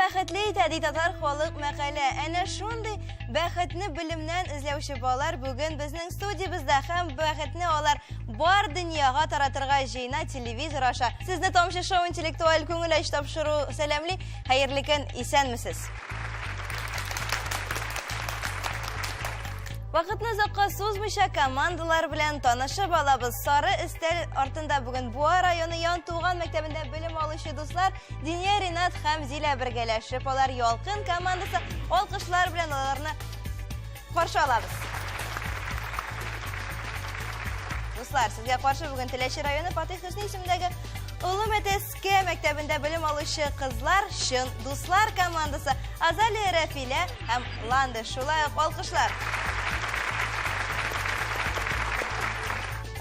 бәхетле итә, ди татар халык мәкале. Әнә шундый бәхетне белемнән эзләүче балалар бүген безнең студиябездә һәм бәхетне алар бар дөньяга таратырга җыена телевизор аша. Сезне Тамчы шоу интеллектуаль күңел ач тапшыру сәламли. Хәерле көн, исәнмесез. Вакытны озакка сузмыйча командалар белән танышып алабыз. Сары өстәл артында бүген Буа районы Янтуган мәктәбендә белем алучы дуслар Диния, Ринат һәм Зилә бергәләшеп алар Ялкын командасы алкышлар белән аларны каршы алабыз. Дуслар, сезгә каршы бүген Теләче районы Фатих Хөсни исемендәге Олы Мәтәскә мәктәбендә белем алучы кызлар чын дуслар командасы Азалия Рәфилә һәм Ландыш. Шулай ук алкышлар.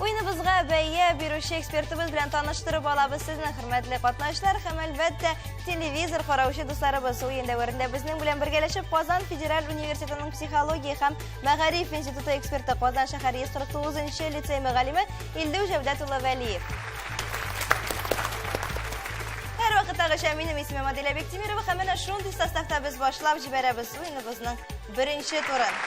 Уеныбызга бәя бирүче экспертыбыз белән таныштырып алабыз сезне, хөрмәтле катнашчылар һәм әлбәттә телевизор караучы дусларыбыз. Уен дәверендә безнең белән бергәләшеп Казан федераль университетының психология һәм Мәгариф институты эксперты, Казан шәһәре 149 нчы лицей мөгаллиме Илдү Җәүдәт улы Вәлиев. Һәрвакыттагыча минем исемем Аделя Бектимирова һәм менә шундый составта без башлап җибәрәбез уеныбызның беренче турын.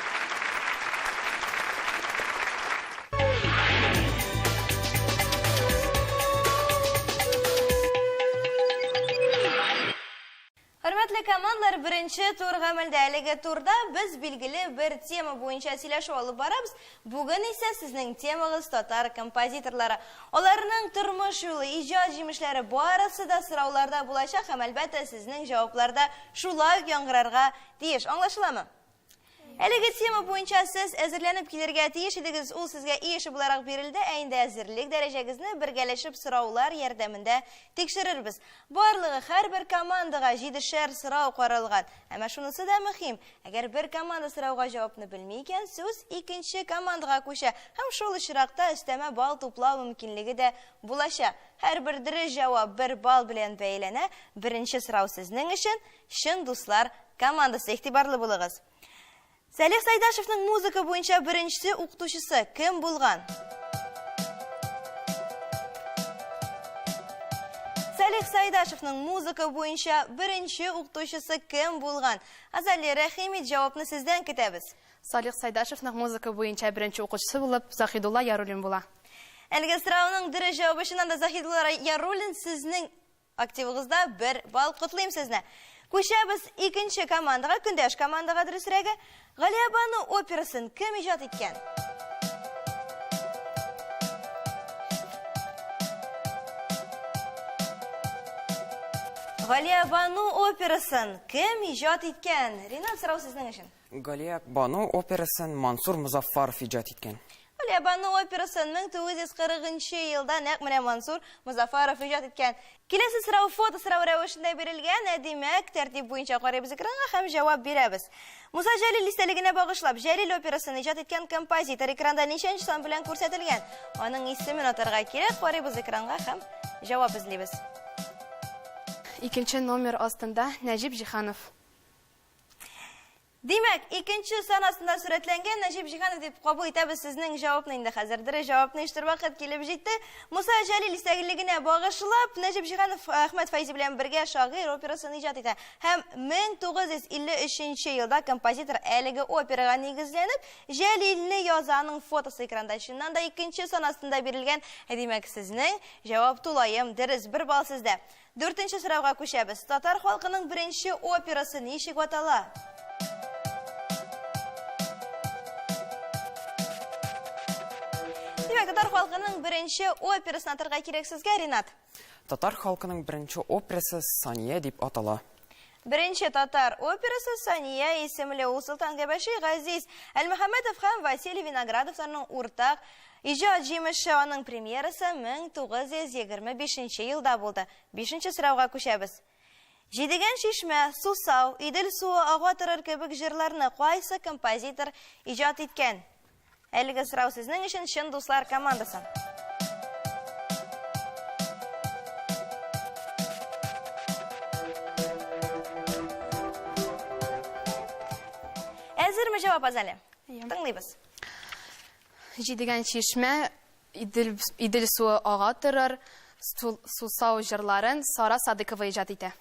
Хөрмәтле командалар, беренче тур гамәлдә. Әлеге турда без билгеле бер тема буенча сөйләшү алып барабыз. Бүген исә сезнең темагыз татар композиторлары. Аларның тормыш юлы, иҗат җимешләре барысы да сорауларда булачак һәм, әлбәттә, сезнең җавапларда шулай ук яңгырарга тиеш. Аңлашыламы? Әлеге тема буенча сез әзерләнеп килергә тиеш идегез, ул сезгә өй эше буларак бирелде, ә инде әзерлек дәрәҗәгезне бергәләшеп сораулар ярдәмендә тикшерербез. Барлыгы һәрбер командага җидешәр сорау каралган. Әмма шунысы да мөһим, әгәр бер команда сорауга җавапны белми икән, сүз икенче командага күчә һәм шул очракта өстәмә балл туплау мөмкинлеге дә булачак. Һәрбер дөрес җавап бер балл белән бәяләнә. Беренче сорау сезнең өчен, Чын дуслар командасы, игътибарлы булыгыз. Сәлих Сайдашевның музыка буенча беренче укытучысы кем булган? Сәлих Сайдашевның музыка буенча беренче укытучысы кем булган? Азалия Рәхимит, җавапны сездән көтәбез. Салих Сайдашевның музыка буенча беренче укытучысы булып Заһидулла Яруллин була. Әлеге сорауның дөрес җавабы чыннан да Заһидулла Яруллин сезнең Активыгызда бер балл котлыйм сезне. Күчәбез икенче командага, көндәш командага дөресрәге. Галиябану операсын кем иҗат иткән? Галиябану операсын кем иҗат иткән? Ринат, сорау сезнең өчен. Галиябану операсын Мансур Мозаффаров иҗат иткән. Галиябану операсын 1940 нчы елда нәкъ менә Мансур Мозаффаров иҗат иткән. Киләсе сорау фото сорау рәвешендә бирелгән, ә димәк, тәртип буенча карыйбыз экранга һәм җавап бирәбез. Муса Җәлил истәлегенә багышлап, Җәлил операсын иҗат иткән композитор экранда ничәнче сан белән күрсәтелгән? Аның исемен атарга кирәк, карыйбыз экранга һәм җавап эзлибез. Икенче номер астында Нәҗип Җиһанов. Димәк, икенче сан астында сурәтләнгән Нәҗип Җиһанов дип кабул итәбез сезнең җавапны инде хәзер. Дөрес җавапны ишетер вакыт килеп җитте. Муса Җәлил истәлегенә багышлап, Нәҗип Җиһанов Әхмәт Фәйзи белән бергә Шагыйрь операсын иҗат итә. Һәм 1953 елда композитор әлеге операга нигезләнеп, Җәлилне яза. Аның фотосы экранда чыннан да икенче сан астында бирелгән. Димәк, сезнең җавап тулаем дөрес. Бер балл сездә. Дүртенче сорауга күчәбез. Татар халкының беренче операсы ничек атала? Димәк, татар халкының беренче операсын атарга кирәк сезгә, Ринат. Татар халкының беренче операсы Сания дип атала. Беренче татар операсы Сания исемле. Ул Солтан Габәши, Газиз Әлмөхәммәтов һәм Василий Виноградовларның уртак иҗат җимеше. Аның премьерасы 1925 елда булды. Бишенче сорауга күчәбез. Җидегән чишмә, Сусау, Идел суы ага торыр кебек җырларны кайсы композитор иҗат иткән? Әлеге сорау сезнең өчен чын дуслар командасы. Әзерме җавап Азалия? Тыңлыйбыз. Җидегән чишмә, Идел, Идел суы ага торыр, Сусау җырларын Сара Садыкова иҗат итә.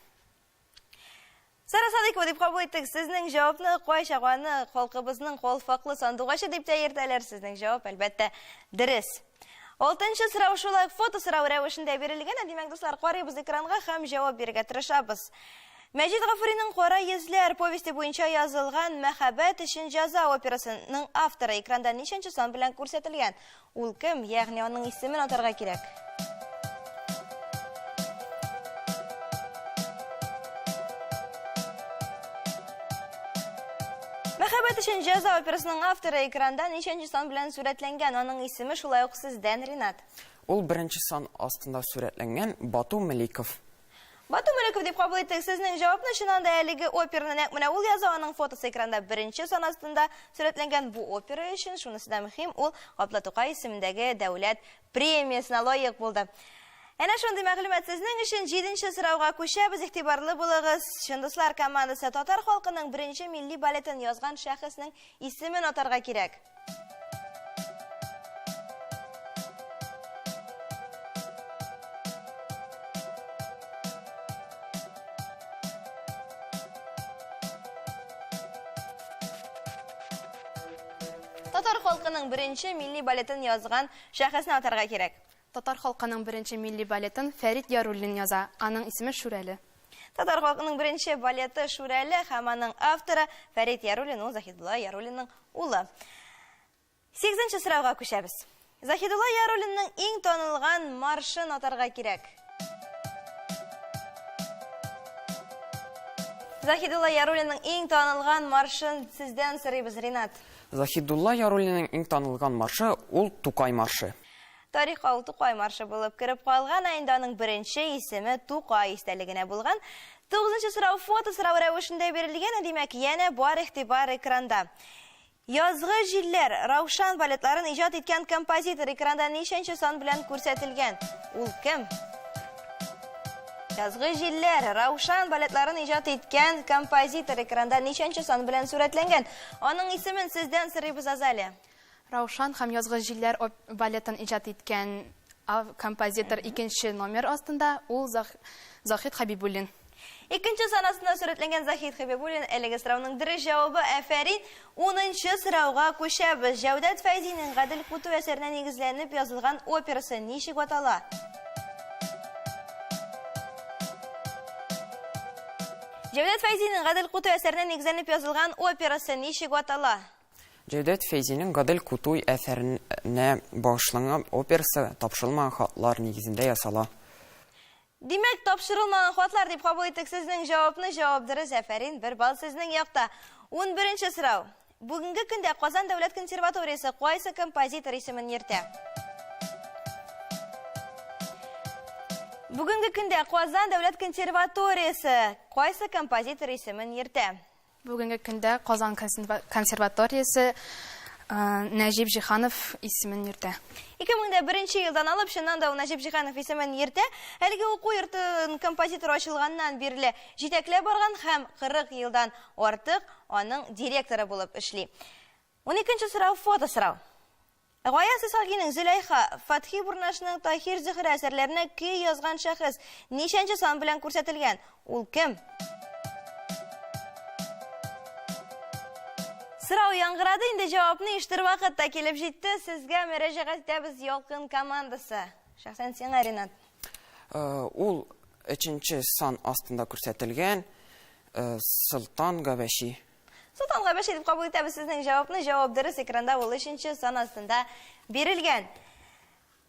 Сара Садыйкова дип кабул иттек сезнең җавапны. Кайчак аны халкыбызның калфаклы сандугачы дип тә йөртәләр. Сезнең җавап, әлбәттә, дөрес. Алтынчы сорау шулай фото сорау рәвешендә бирелгән. Димәк, дуслар, карыйбыз экранга һәм җавап бирергә тырышабыз. Мәҗит Гафуриның Кара йөзләр повесте буенча язылган Мәхәббәт өчен җәза операсының авторы экранда ничәнче сан белән күрсәтелгән? Ул кем? Ягъни аның исемен атарга кирәк. Мәхәббәт өчен җәза операсының авторы экранда ничәнче сан белән сурәтләнгән? Аның исеме шулай ук сездән, Ринат. Ул беренче сан астында сурәтләнгән Бату Меликов. Бату Мөлеков дип кабул иттек сезнең җавапны. Чыннан да әлеге операны нәкъ менә ул яза, аның фотосы экранда беренче сан астында сурәтләнгән. Бу опера өчен шунысы да мөһим, ул Габдулла Тукай исемендәге дәүләт премиясенә лаек булды. Әнә шундый мәгълүмат сезнең өчен. Җиденче сорауга күчәбез, игътибарлы булыгыз. Чын дуслар командасы татар халкының беренче милли балетын язган шәхеснең исемен атарга кирәк. Татар халкының беренче милли балетын язган шәхесне атарга кирәк. Татар халкының беренче милли балетын Фәрит Яруллин яза. Аның исеме Шүрәле. Татар халкының беренче балеты Шүрәле һәм аның авторы Фәрит Яруллин, ул Заһидулла Яруллинның улы. Сигезенче сорауга күчәбез. Заһидулла Яруллинның иң танылган маршын атарга кирәк. Заһидулла Яруллинның иң танылган маршын сездән сорыйбыз, Ринат. Заһидулла Яруллинның иң танылган маршы ул Тукай маршы. Тарихка ул Тукай маршы булып кереп калган, ә инде аның беренче исеме Тукай истәлегенә булган. Тугызынчы сорау фото сорау рәвешендә бирелгән, димәк, янә бар игътибар экранда. Язгы җилләр, Раушан балетларын иҗат иткән композитор экранда ничәнче сан белән күрсәтелгән? Ул кем? Язгы җилләр, Раушан балетларын иҗат иткән композитор экранда ничәнче сан белән сурәтләнгән? Аның исемен сездән сорыйбыз, Азалия. Раушан һәм Язгы җилләр балетын иҗат иткән композитор икенче номер астында, ул Заһид Хәбибуллин. Икенче сан астында сурәтләнгән Заһид Хәбибуллин әлеге сорауның дөрес җавабы. Афәрин! Унынчы сорауга күчәбез. Җәүдәт Фәйзинең Гадел Кутуй әсәренә нигезләнеп язылган операсы ничек атала? Җәүдәт Фәйзинең Гадел Кутуй әсәренә нигезләнеп язылган операсы ничек атала? Җәүдәт Фәйзинең Гадел Кутуй әсәренә багышланган операсы тапшырылмаган хатлар нигезендә ясала. Димәк, тапшырылмаган хатлар дип кабул иттек сезнең җавапны. Җавап дөрес, афәрин, бер балл сезнең якта. Унберенче сорау. Бүгенге көндә Казан дәүләт консерваториясе кайсы композитор исемен йөртә? Бүгенге көндә Казан дәүләт консерваториясе кайсы композитор исемен йөртә? Бүгенге көндә Казан консерваториясе Нәҗип Җиһанов исемен йөртә. 2001 елдан алып, чыннан да ул Нәҗип Җиһанов исемен йөртә. Әлеге уку йортын композитор ачылганнан бирле җитәкләп барган һәм 40 елдан артык аның директоры булып эшли. Уникенче сорау, фото сорау. Гаяз Исхакиның Зөләйха, Фатхи Бурнашның Таһир Зөһрә әсәрләренә көй язган шәхес ничәнче сан белән күрсәтелгән? Ул кем? Сорау яңгырады, инде җавапны ишетер вакыт та килеп җитте. Сезгә мөрәҗәгать итәбез Ялкын командасы. Шәхсән сиңа, Ринат. Э, ул өченче сан астында күрсәтелгән э, Солтан Габәши. Солтан Габәши дип кабул итәбез сезнең җавапны. Җавап дөрес, экранда ул өченче сан астында бирелгән.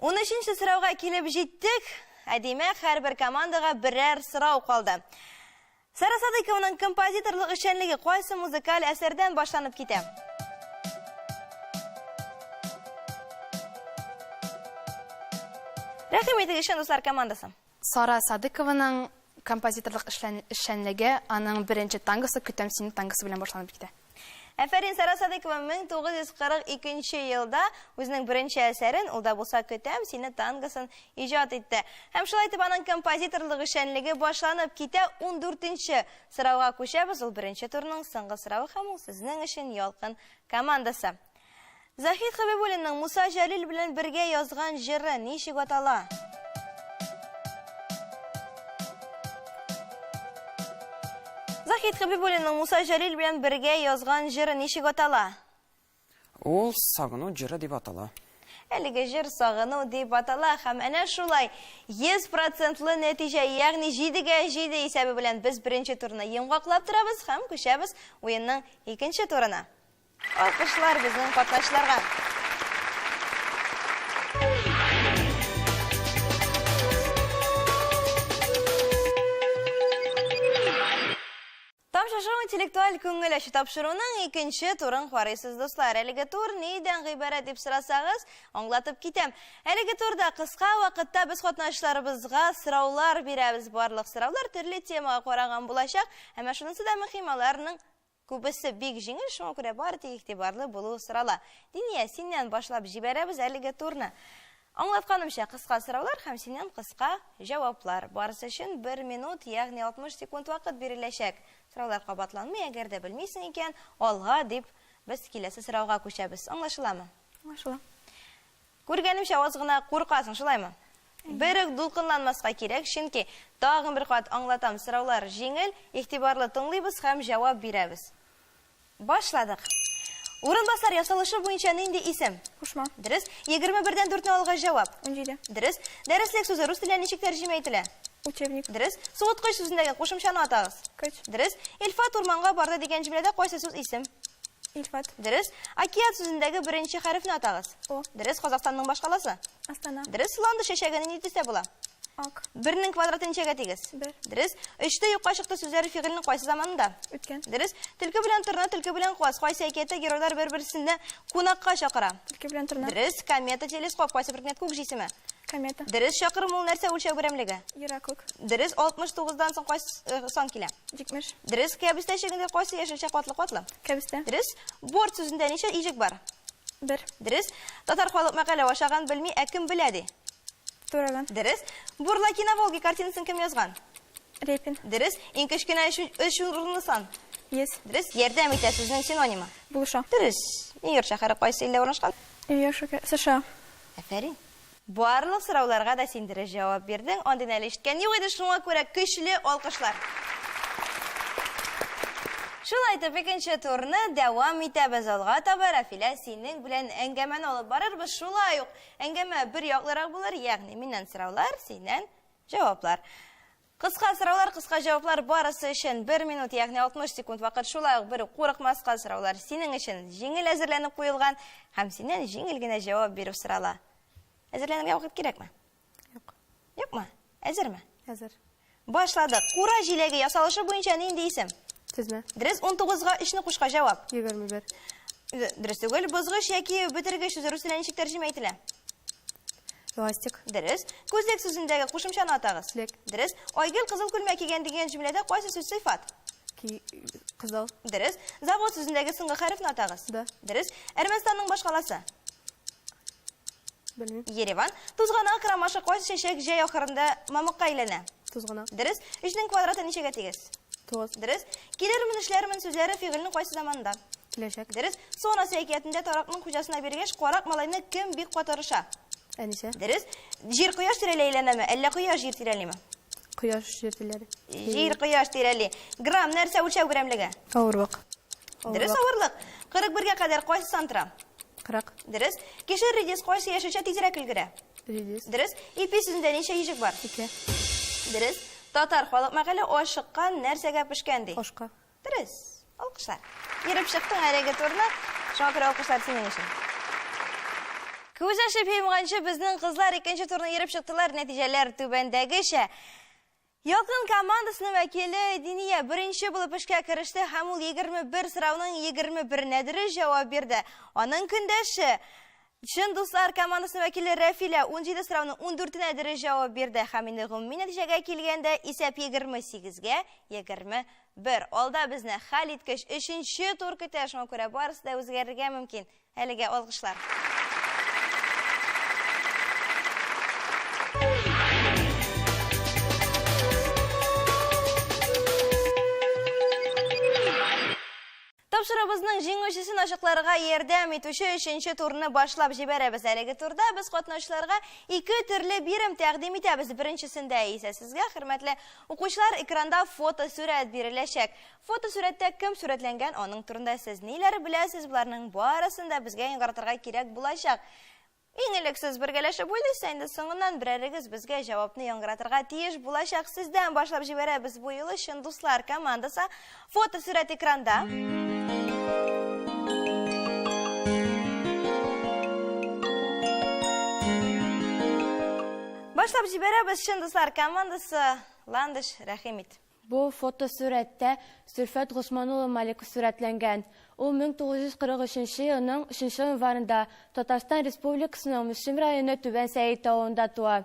Унөченче сорауга килеп җиттек. Ә димәк, һәрбер командага берәр сорау калды. Сара Садыйкованың композиторлык эшчәнлеге кайсы музыкаль әсәрдән башланып китә? Рәхим итегез, чын дуслар командасы. Сара Садыкованың композиторлык эшчәнлеге аның беренче тангосы Көтәм сине тангосы белән башланып китә. Афәрин, Сара Садыкова 1942 елда үзенең беренче әсәрен, ул да булса Көтәм сине тангосын иҗат итте. Һәм шулай итеп аның композиторлык эшчәнлеге башланып китә. Ундүртенче сорауга күчәбез. Ул беренче турның соңгы соравы һәм ул сезнең өчен Ялкын командасы. Заһид Хәбибуллинның Муса Җәлил белән бергә язган җыры ничек атала? Заһид Хәбибуллинның Муса Җәлил белән бергә язган җыры ничек атала? Ул Сагыну җыры дип атала. Әлеге җыр Сагыну дип атала һәм әнә шулай 100 процентлы нәтиҗә, ягъни 7-гә 7 исәбе белән без беренче турны йомгаклап торабыз һәм күчәбез уенның икенче турына. Алкышлар безнең катнашчыларга. Тамчы шоу интеллектуаль күңел ачу тапшыруның икенче турын карыйсыз, дуслар. Әлеге тур нидән гыйбарәт дип сорасагыз, аңлатып китәм. Әлеге турда кыска вакытта без катнашчыларыбызга сораулар бирәбез. Барлык сораулар төрле темага караган булачак. Әмма шунысы да мөһим, аларның күбесе бик җиңел, шуңа күрә бары тик игътибарлы булу сорала. Диния, синнән башлап җибәрәбез әлеге турны. Аңлатканымча, кыска сораулар һәм синнән кыска җаваплар. Барысы өчен бер минут, ягъни 60 секунд вакыт биреләчәк. Сораулар кабатланмый, әгәр дә белмисең икән, алга дип без киләсе сорауга күчәбез. Аңлашыламы? Аңлашыла. Күргәнемчә, аз гына куркасың, шулаймы? Бер үк дулкынланмаска кирәк, чөнки, тагын бер кат аңлатам, сораулар җиңел, игътибарлы тыңлыйбыз һәм җавап бирәбез. Башладык. Урынбасар ясалышы буенча нинди исем? Кушма. Дөрес. 21 дән 4 не алгач җавап. 17. Дөрес. Дәреслек сүзе рус теленә ничек тәрҗемә ителә? Учебник. Дөрес. Суыткыч сүзендәге кушымчаны атагыз. Кыч. Дөрес. Илфат урманга барды дигән җөмләдә кайсы сүз исем? Илфат. Дөрес. Океан сүзендәге беренче хәрефне атагыз. О. Дөрес. Казахстанның башкаласы? Астана. Дөрес. Ландыш чәчәге нинди төстә була? Ак. Бернең квадраты ничәгә тигез? Бер. Дөрес. Өчте юкка чыкты сүзләре фигыльнең кайсы заманында? Үткән. Дөрес. Төлке белән торна, төлке белән каз. Кайсы әкияттә геройлар бер-берсенә кунакка чакыра? Төлке белән торна. Дөрес. Комета, телескоп, кайсы предмет күк җисеме? Комета. Дөрес. Чакырым ул нәрсә үлчәү берәмлеге? Ераклык. Дөрес. 69-дан соң кайсы э, сан килә? 70. Дөрес. Кәбестә чөгендер кайсы яшелчә катлы-катлы? Кәбестә. Дөрес. Борт сүзендә ничә иҗек бар? Бер. Дөрес. Татар халык мәкале ашаган белми, ә кем белә ди? Тураган. Дөрес. Бурлаки на Волге картинасын кем язган? Репин. Дөрес. Иң кечкенә өч, өч урынлы сан. Йөз. Дөрес. Ярдәм итә сүзенең синонимы. Булыша. Дөрес. Нью-Йорк шәһәре кайсы илдә урнашкан? Нью-Йорк шәһәре, США. Афәрин. Барлык сорауларга да син дөрес җавап бирдең. Андыйны әле ишеткән юк иде, шуңа күрә көчле алкышлар. Шулай итеп, икенче турны дәвам итәбез. Алга таба Рафилә синең белән әңгәмәне алып барырбыз. Шулай ук әңгәмә бер яклырак булыр, ягъни миннән сораулар, синнән җаваплар. Кыска сораулар, кыска җаваплар барысы өчен 1 минут, ягъни 60 секунд вакыт. Шулай ук бер үк курыкмаска сораулар синең өчен җиңел әзерләнеп куелган һәм синнән җиңел генә җавап бирү сорала. Әзерләнергә вакыт кирәкме? Юк. Юкмы? Әзерме? Әзер. Башладык. Кура җиләге ясалышы буенча нинди исем? Тезмә. Дөрес, 19-га 3-не кушка җавап. 21. Дөрес түгел. Бозгыч яки бетергеч сүзе рус теленә ничек тәрҗемә ителә? Ластик. Дөрес. Күзлек сүзендәге кушымчаны атагыз. Лек. Дөрес. Айгөл кызыл күлмәк кигән дигән җөмләдә кайсы сүз сыйфат? Ки кызыл. Дөрес. Завод сүзендәге соңгы хәрефне атагыз. Да. Дөрес. Әрмәнстанның башкаласы? Белмим. Ереван. Тузганак ромашы кайсы чәчәк җәй ахырында мамыкка әйләнә? Тузганак. Дөрес. Өчнең квадраты ничәгә тигез? 9. Дөрес. Килермен, эшләрмен сүзләре фигыльнең кайсы заманында? Киләчәк. Дөрес. Су анасы әкиятендә таракның хуҗасына биргәч, карак малайны кем бик каты орыша? Әнисә. Дөрес. Җир кояш тирәли әйләнәме, әллә кояш җир тирәлиме? Кояш җир тирәли. Җир кояш тирәли. Грамм нәрсә үлчәү берәмлеге? Авырлык. Дөрес авырлык. 41-гә кадәр кайсы сан тора? 40. Дөрес. Кишер редис кайсы яшелчә тизрәк өлгерә? Редис. Дөрес. Ипи сүзендә ничә иҗек бар? 2. Дөрес. Татар халык мәкале ашыккан нәрсәгә пешкән ди? Ашка. Дөрес. Алкышлар. Йөреп чыктың әлеге турны. Шуңа күрә алкышлар синең өчен. Күз ачып йомганчы безнең кызлар икенче турны йөреп чыктылар. Нәтиҗәләр түбәндәгечә. Ялкын командасының вәкиле Диния беренче булып эшкә кереште һәм ул 21 сорауның 21-нә дөрес җавап бирде. Аның көндәше Чын дуслар командасының вәкиле Рәфилә 17 сорауның 14-нә дөрес җавап бирде һәм инде гомуми нәтиҗәгә килгәндә исәп 28-гә 21. Алда безне хәлиткеч өченче тур көтә, шуңа күрә барысы да үзгәрергә мөмкин. Әлегә алкышлар. Тапшыруыбызның җиңүчесен ачыкларга ярдәм итүче өченче турны башлап җибәрәбез. Әлеге турда без катнашучыларга ике төрле бирем тәкъдим итәбез. Беренчесендә исә сезгә, хөрмәтле укучылар, экранда фотосурәт биреләчәк. Фотосурәттә кем сурәтләнгән, аның турында сез ниләр беләсез, боларның барысын да безгә яңгыратырга кирәк булачак. Иң элек сез бергәләшеп уйлыйсыз, ә инде соңыннан берәрегез безгә җавапны яңгыратырга тиеш булачак. Сездән башлап җибәрәбез бу юлы Чын дуслар командасы. Фотосурәт экранда. Башлап җибәрәбез Чын дуслар командасы. Ландыш, рәхим ит. Бу фотосурәттә Зөлфәт Госман улы Маликов сурәтләнгән. Ул 1943 нче елның өченче гыйнварында Татарстан Республикасының Мөслим районы Түбән Сәет авылында туа.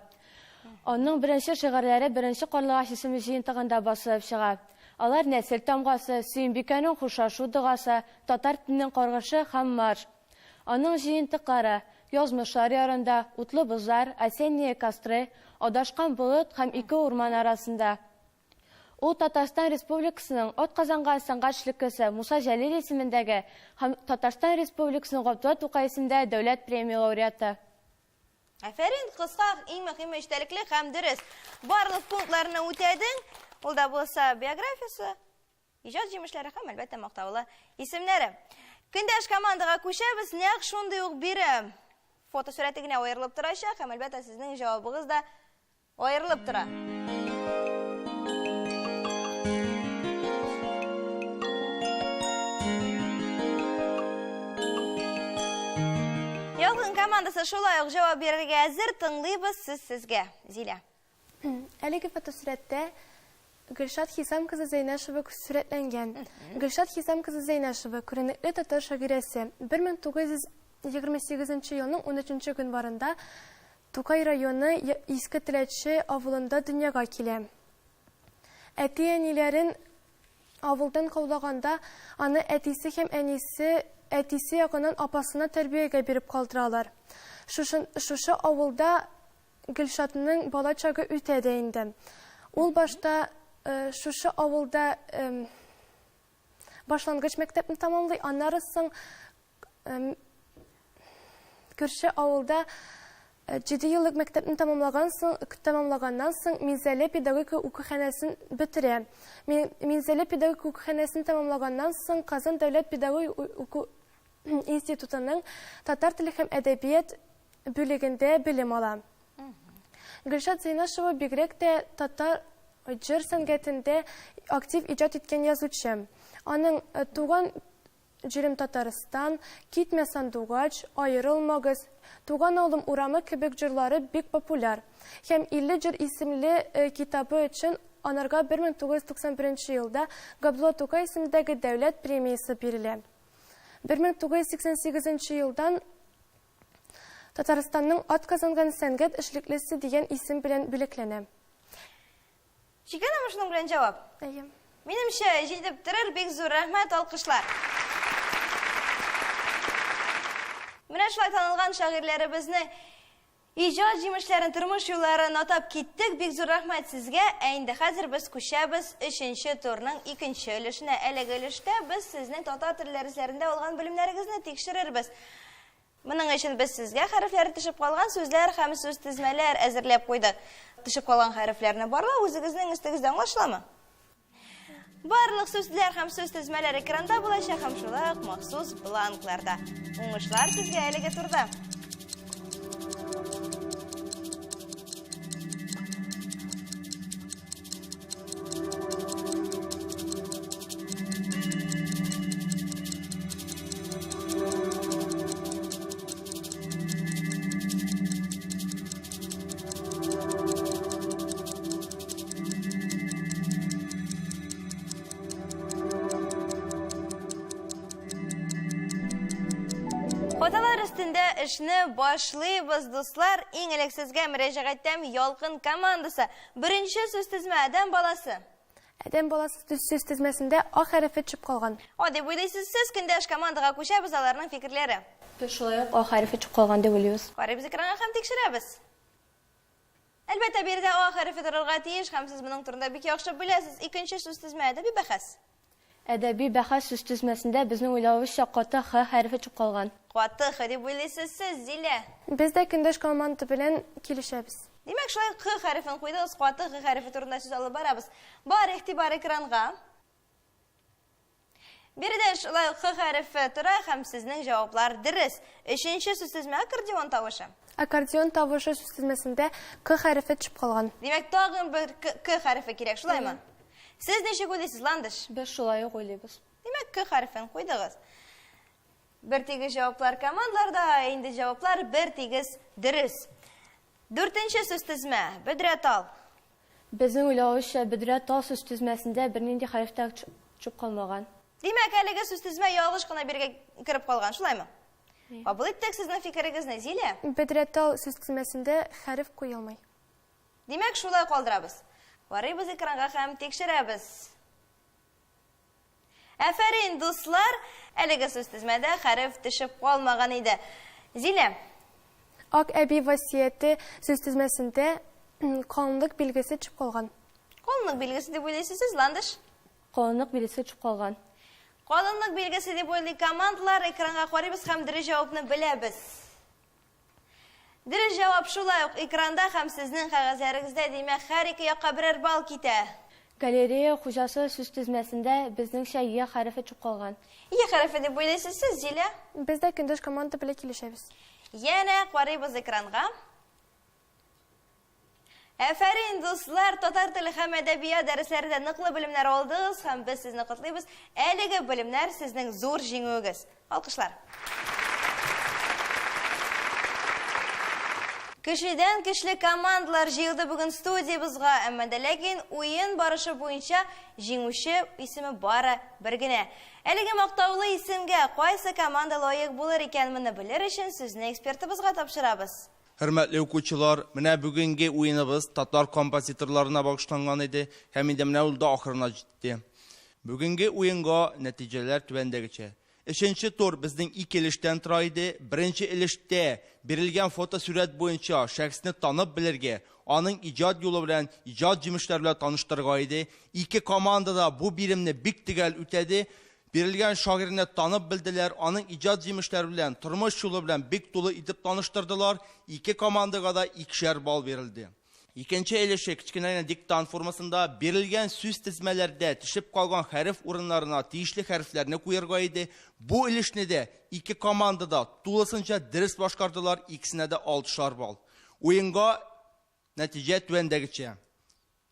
Аның беренче шигырьләре Беренче карлыгач исемле җыентыгында басылып чыга. Алар Нәсел тамгасы, Сөембикәнең хушлашу догасы, Татар теленең каргышы һәм Марш. Аның җыентыклары, Язмышлар ярында, Утлы бозлар, Осенние костры, Адашкан болыт һәм Ике урман арасында. Ул Татарстан Республикасының атказанган сәнгать эшлеклесе Муса Җәлил исемендәге һәм Татарстан Республикасының Габдулла Тукай исемендәге дәүләт премия лауреаты. Афәрин, кыска, иң мөһиме эчтәлекле һәм дөрес. Барлык пунктларны үтәдең. Ул да булса биографиясе, иҗат җимешләре һәм, әлбәттә, мактаулы исемнәре. Көндәш командага күчәбез, нәкъ шундый ук бирем. Фотосурәте генә аерылып торачак һәм, әлбәттә, сезнең җавабыгыз да Аерылып тора. Ялкын командасы шулай ук җавап бирергә әзер. Тыңлыйбыз сүз сезгә, Зилә. Әлеге фотосурәттә Гөлшат Хисам кызы Зәйнәшева сурәтләнгән. Гөлшат Хисам кызы Зәйнәшева, күренекле татар шагыйрәсе, 1928 елның 13 гыйнварында Тукай районы Иске Теләче авылында дөньяга килә. Әти-әниләрен авылдан каулаганда, аны әтисе һәм әнисе, әтисе ягыннан апасына тәрбиягә биреп калдыралар. Шушы, шушы авылда Гөлшатның бала чагы үтә дә инде. Ул башта шушы авылда башлангыч мәктәпне тәмамлый, аннары соң Күрше авылда җидееллык мәктәпне тәмамлаган соң, тәмамлаганнан соң Минзәлә педагогика укуханәсен бетерә. Минзәлә педагогика укуханәсен тәмамлаганнан соң Казан дәүләт педагогик уку институтының татар теле һәм әдәбият бүлегендә белем ала. Гөлшат Зәйнашева бигрәк тә татар җыр сәнгатендә актив иҗат иткән язучы. Аның туган Җирем Татарстан, Китмә сандугач, Аерылмагыз, Туган авылым урамы кебек җырлары бик популяр. Һәм 50 җыр исемле китабы өчен анарга 1991 елда Габдулла Тукай исемендәге дәүләт премиясе бирелә. 1988 елдан Татарстанның атказанган сәнгать эшлеклесе дигән исем белән бүләкләнә. Чикәнәме шуның белән җавап? Әйе. Минемчә, җитеп торыр, бик зур рәхмәт, алкышлар. Менә шулай танылган шагыйрьләребезне иҗат җимешләрен, тормыш юлларын атап киттек. Бик зур рәхмәт сезгә. Ә инде хәзер без күчәбез өченче турның икенче өлешенә. Әлеге өлештә без сезнең татар теле дәресләрендә алган белемнәрегезне тикшерербез. Моның өчен без сезгә хәрефләре төшеп калган сүзләр һәм сүзтезмәләр әзерләп куйдык. Төшеп калган хәрефләрне барлау үзегезнең өстегездә аңлашыламы? Барлык сүзләр һәм сүзтезмәләр экранда булачак һәм шулай ук махсус бланкларда. Уңышлар сезгә әлеге турда! Хаталар өстендә эшне башлыйбыз, дуслар. Иң элек сезгә мөрәҗәгать итәм Ялкын командасы. Беренче сүзтезмә адәм баласы. Адәм баласы сүзтезмәсендә А хәрефе төшеп калган. А дип уйлыйсыз сез, көндәш командага күчәбез, аларның фикерләре. Без шулай ук А хәрефе төшеп калган дип уйлыйбыз. Карыйбыз экранга һәм тикшерәбез. Әлбәттә, биредә А хәрефе торырга тиеш һәм сез моның турында бик яхшы беләсез. Икенче сүзтезмә әдәби бәхәс. Әдәби бәхәс сүзтезмәсендә безнең уйлавыбызча каты х хәрефе төшеп калган. Каты х дип уйлыйсыз сез, Зилә? Без дә көндәш команда белән килешәбез. Димәк, шулай ук х хәрефен куйдыгыз, каты х хәрефе турында сүз алып барабыз. Бар игътибар экранга. Биредә шулай ук х хәрефе тора һәм сезнең җаваплар дөрес. Өченче сүзтезмә аккордеон тавышы. Аккордеон тавышы сүзтезмәсендә к хәрефе төшеп калган. Димәк, тагын бер к хәрефе кирәк, шулаймы? Сез ничек уйлыйсыз, Ландыш? Без шулай ук уйлыйбыз. Димәк, К хәрефен куйдыгыз. Бер тигез җаваплар командаларда, инде җаваплар бер тигез дөрес. Дүртенче сүзтезмә, бөдрә тал. Безнең уйлавыбызча, бөдрә тал сүзтезмәсендә бернинди хәреф тә төшеп калмаган. Димәк, әлеге сүзтезмә ялгыш кына бирегә кереп калган, шулаймы? Кабул иттек сезнең фикерегезне, Зилә. Бөдрә тал сүзтезмәсендә хәреф куелмый. Димәк, шулай калдырабыз. Карыйбыз экранга һәм тикшерәбез. Афәрин, дуслар! Әлеге сүзтезмәдә хәреф төшеп калмаган иде. Зилә. Ак әби васыяте сүзтезмәсендә калынлык билгесе төшеп калган. Калынлык билгесе дип уйлыйсыз сез, Ландыш? Калынлык билгесе төшеп калган. Калынлык билгесе дип уйлый командалар. Экранга карыйбыз һәм дөрес җавапны беләбез. Дөрес җавап шулай ук экранда һәм сезнең кәгазьләрегездә, димәк, һәр ике якка берәр балл китә. Галерея хуҗасы сүзтезмәсендә безнеңчә Е хәрефе төшеп калган. Е хәрефе дип уйлыйсыз сез, Зилә? Без дә көндәш команда белән килешәбез. Янә карыйбыз экранга. Әфәрин, дуслар! Татар теле һәм әдәбият дәресләрендә ныклы белемнәр алдыгыз һәм без сезне котлыйбыз. Әлеге белемнәр сезнең зур җиңүегез. Алкышлар. Көчледән көчле командалар җыелды бүген студиябызга, әмма дә ләкин уен барышы буенча җиңүче исеме бары бер генә. Әлеге мактаулы исемгә кайсы команда лаек булыр икән, моны белер өчен сүзне экспертыбызга тапшырабыз. Хөрмәтле укучылар, менә бүгенге уеныбыз татар композиторларына багышланган иде һәм инде менә ул да ахырына җитте. Бүгенге уенга нәтиҗәләр түбәндәгечә. Өченче тур безнең ике өлештән тора иде. Беренче өлештә бирелгән фотосурәт буенча шәхесне танып белергә, аның иҗат юлы белән, иҗат җимешләре белән таныштырырга иде. Ике команда да бу биремне бик төгәл үтәде. Бирелгән шагыйрьне танып белделәр, аның иҗат җимешләре белән, тормыш юлы белән бик тулы итеп таныштырдылар, ике командага да икешәр балл бирелде. Икенче өлеше кечкенә генә диктант формасында бирелгән сүз тезмәләрдә төшеп калган хәреф урыннарына тиешле хәрефләрне куярга иде. Бу өлешне дә ике команда да тулысынча дөрес башкардылар, икесенә дә алтышар балл. Уенга нәтиҗә түбәндәгечә.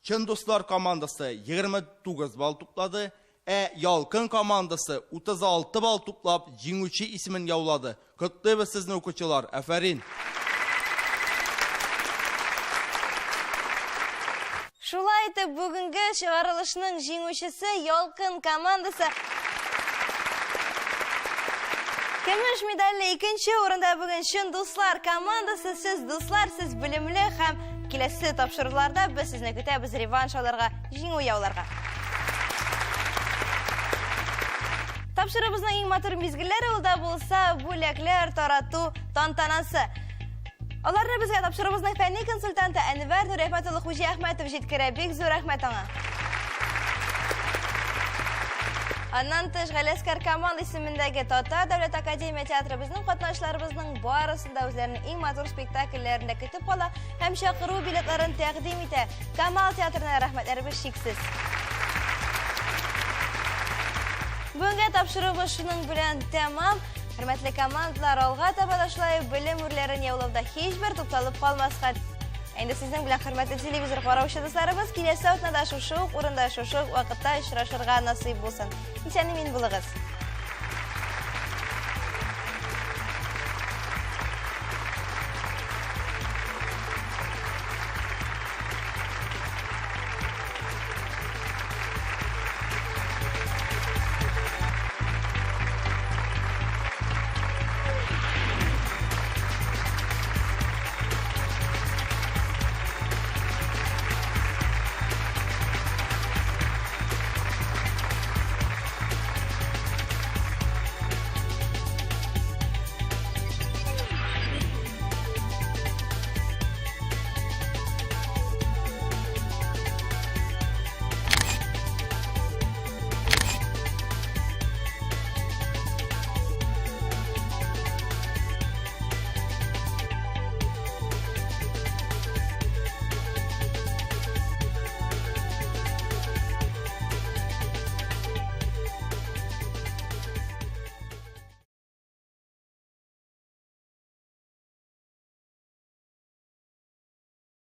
Чын дуслар командасы 29 балл туплады, ә Ялкын командасы 36 балл туплап җиңүче исемен яулады. Котлыйбыз сезне, укучылар! Афәрин! Шулай итеп, бүгенге чыгарылышның җиңүчесе Ялкын командасы. Көмеш медальле икенче урында бүген чын дуслар командасы. Сез дуслар, сез белемле һәм киләсе тапшыруларда без сезне көтәбез реванш алырга, җиңү яуларга. Тапшыруыбызның иң матур мизгелләре ул да булса бүләкләр тарату тантанасы. Аларны безгә тапшыруыбызның фәнни консультанты Әнвәр Нурәхмәт улы Хуҗиәхмәтов җиткерә. Бик зур рәхмәт аңа. Аннан тыш Галәскәр Камал исемендәге Татар дәүләт академия театры безнең катнашчыларыбызның барысын да үзләренең иң матур спектакльләрендә көтеп кала һәм чакыру билетларын тәкъдим итә. Камал театрына рәхмәтләребез чиксез. Бүгенге тапшыруыбыз шуның белән тәмам. Хөрмәтле командалар, алга таба да шулай белем үрләрен яулауда һичбер тукталып калмаска. Ә инде сезнең белән хөрмәтле телевизор караучы дусларыбыз, киләсе атнада шушы ук урында, шушы ук вакытта очрашырга насыйп булсын. Исән-имин булыгыз.